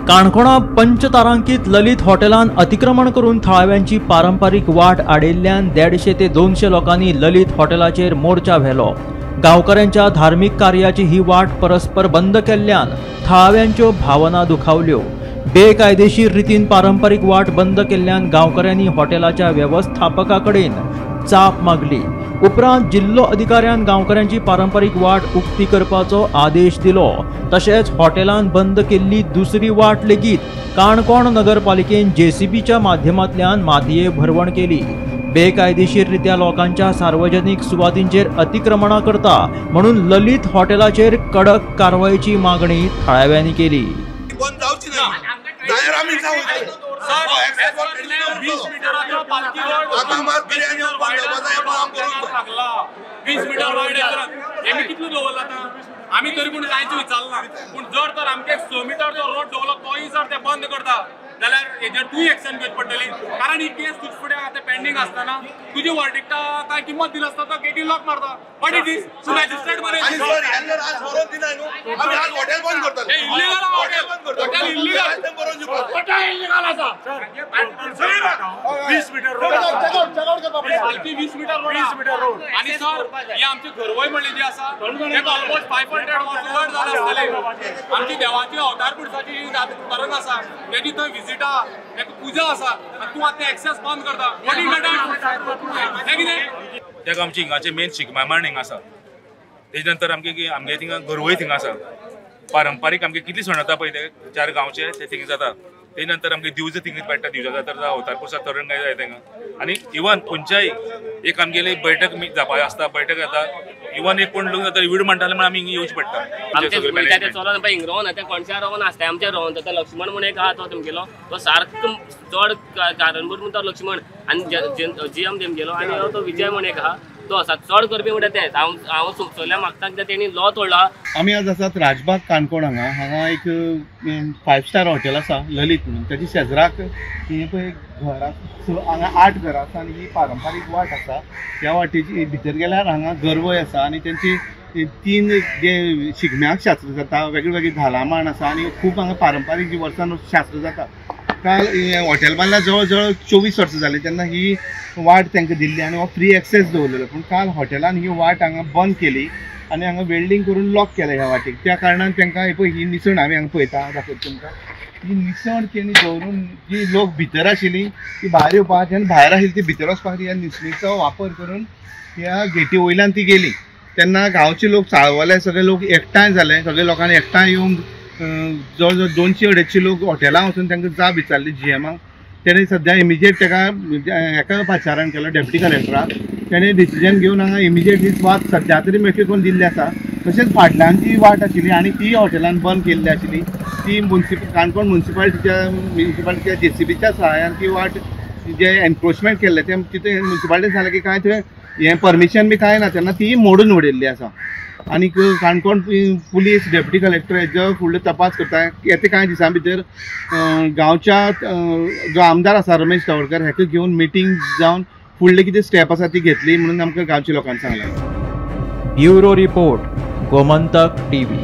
काणकोणा पंचतारांकित ललित हॉटेलान अतिक्रमण करून थळाव्यांची पारंपारीक वाट आडयल्ल्यान 150 ते 200 लोकांनी ललित हॉटेलाचेर मोर्चा व्हेलो। गांवकऱ्यांच्या धार्मीक कार्याची ही वाट परस्पर बंद केल्ल्यान थळाव्यांच्यो भावना दुखावल्यो। बेकायदेशीर रितीन पारंपारीक वाट बंद केल्ल्यान गांवकऱ्यांनी हॉटेलाच्या वेवस्थापका कडेन चाप मागली। उपरांत जिल्लो अधिकाऱ्यान गांवकऱ्यांची पारंपारीक वाट उक्ती करपाचो आदेश दिलो। तशेंच हॉटेलान बंद केल्ली दुसरी वाट लेगीत काणकोण नगरपालिकेन जेसीबीच्या माध्यमांतल्यान मातये भरवण केली। बेकायदेशीररित्या लोकांच्या सार्वजनिक सुवातींचेर अतिक्रमणा करता म्हणून ललित हॉटेलाचेर कडक कारवायची मागणी थळाव्यांनी केली। आमी तरी पूण कांयच विचारना, पूण जर तर आमकां 6 मिटर जो रोड दवरलो तोय जर ते बंद करता जाल्यार हेजेर तूं एक्शन घेवची पडटली। कारण ही केस तुज फुडें आतां पेंडींग आसतना तुजी वर्डिक्टा कांय किंमत दिली आसता तो गेटी लॉक मारता। What it is तूं मॅजिस्ट्रेट मरे आसा 20 metre road 20 metre road 20 metre road. आनी सर ही आमची घरवय म्हणली जी आसा तेका ऑलमोस्ट 500 वर्सां वयर जालें आसतलें। आमची देवाची अवतार पुरसाची तरंग आसा तेजी थंय विजिटा तेका पुजा आसा आनी तूं आतां एक्सेस बंद करता। What is that कितें तेका आमची हिंगाचे मेन शिगम्या मांड हिंगा आसा। तेजे नंतर आमगे आमगे थिंगा गरवय थिंगा आसा। पारंपारीक आमगे कितली सण जाता पळय ते चार गांवचे ते थिंगा जाता। ते नंतर आमगे दिवजां थिंगा पेट्टा, दिवजां जाता अवतार पुरसा तरंग जाय थिंगा। आनी इवन खंयच्याय एक आमगेली बैठक जावपा आसता, बैठक जाता, इवन एक कोण लग्न जाता वीड म्हणटाले म्हण आमी हिंगा येवचें पडटा। आमचे चलोन पळय हिंगा रोवन ते कोणशा रोवन आसता आमचे रोवन जाता। लक्ष्मण म्हूण एक आहा तो तुमगेलो तो सारको चड कारणपूर म्हूण तो लक्ष्मण आनी जी एम तेमगेलो आनी तो विजय म्हूण एक आहा तो आसा चड करपी म्हणटा तेंच। हांव हांव सोंपसरल्या मागता कित्याक तेणी लॉ तोडला। आमी आज आसात राजबाग काणकोण हांगा। हांगा एक 5 स्टार हॉटेल आसा ललित म्हणून, ताच्या शेजराक हें पळय घर आसा, हांगा 8 घरां आसा आनी ही पारंपारीक वाट आसा। ह्या वाटेची भितर गेल्यार हांगा गरवय आसा आनी तेंची 3 जे शिगम्याक शास्त्र जाता, वेगळे वेगळे धालां मांड आसा आनी खूब हांगा पारंपारीक जी वर्सान शास्त्र जाता। काल हॉटेल बांदल्या जवळ जवळ 24 वर्सां जालीं तेन्ना ही वाट तांकां दिल्ली आनी हो फ्री एक्सेस दवरलेलो, पूण काल हॉटेलान ही वाट हांगा बंद केली आनी हांगा वेल्डींग करून लॉक केलें ह्या वाटेक। त्या कारणान तांकां पळय ही निसण आमी हांगा पळयता दाखयता तुमकां, ही निसण तेणी दवरून जी लोक भितर आशिल्ली ती भायर येवपाची आनी भायर आशिल्ली ती भितर वचपा खातीर ह्या निसणीचो वापर करून ह्या गेटी वयल्यान ती गेली। तेन्ना गांवचे लोक चाळवले, सगळे लोक एकठांय जाले, सगळे लोकांनी एकठांय येवन जवळ जवळ 200-250 लोक हॉटेलां वचून तांकां जाप विचारली जी एमाक। तेणें सद्या इमिजिएट ताका हेका पाचारण केलो डेप्युटी कलेक्टराक, तेणें डिसिजन घेवन हांगा इमिजिएट ही वाट सद्या तरी मेकळी करून दिल्ली आसा। तशेंच फाटल्यान जी वाट आशिल्ली आनी ती हॉटेलान बंद केल्ली आशिल्ली ती काणकोण म्युनिसिपालिटीच्या जेसीबीच्या सहाय्यान ती वाट जे एनक्रोचमेंट केल्लें तें तितून म्युनिसिपालिटीन सांगलें की कांय थंय हें परमिशन बी कांय ना, तेन्ना ती मोडून उडयल्ली आसा। आनी काणकोण पुलीस डेप्युटी कलेक्टर हेजो फुडलो तपास करता। येता कांय दिसां भितर गांवच्या जो आमदार आसा रमेश तवडकर हेका घेवन मिटींग जावन फुडले कितें स्टेप आसा ती घेतली म्हणून आमकां गांवच्या लोकांनी सांगलें। Bureau report, Gomantak TV.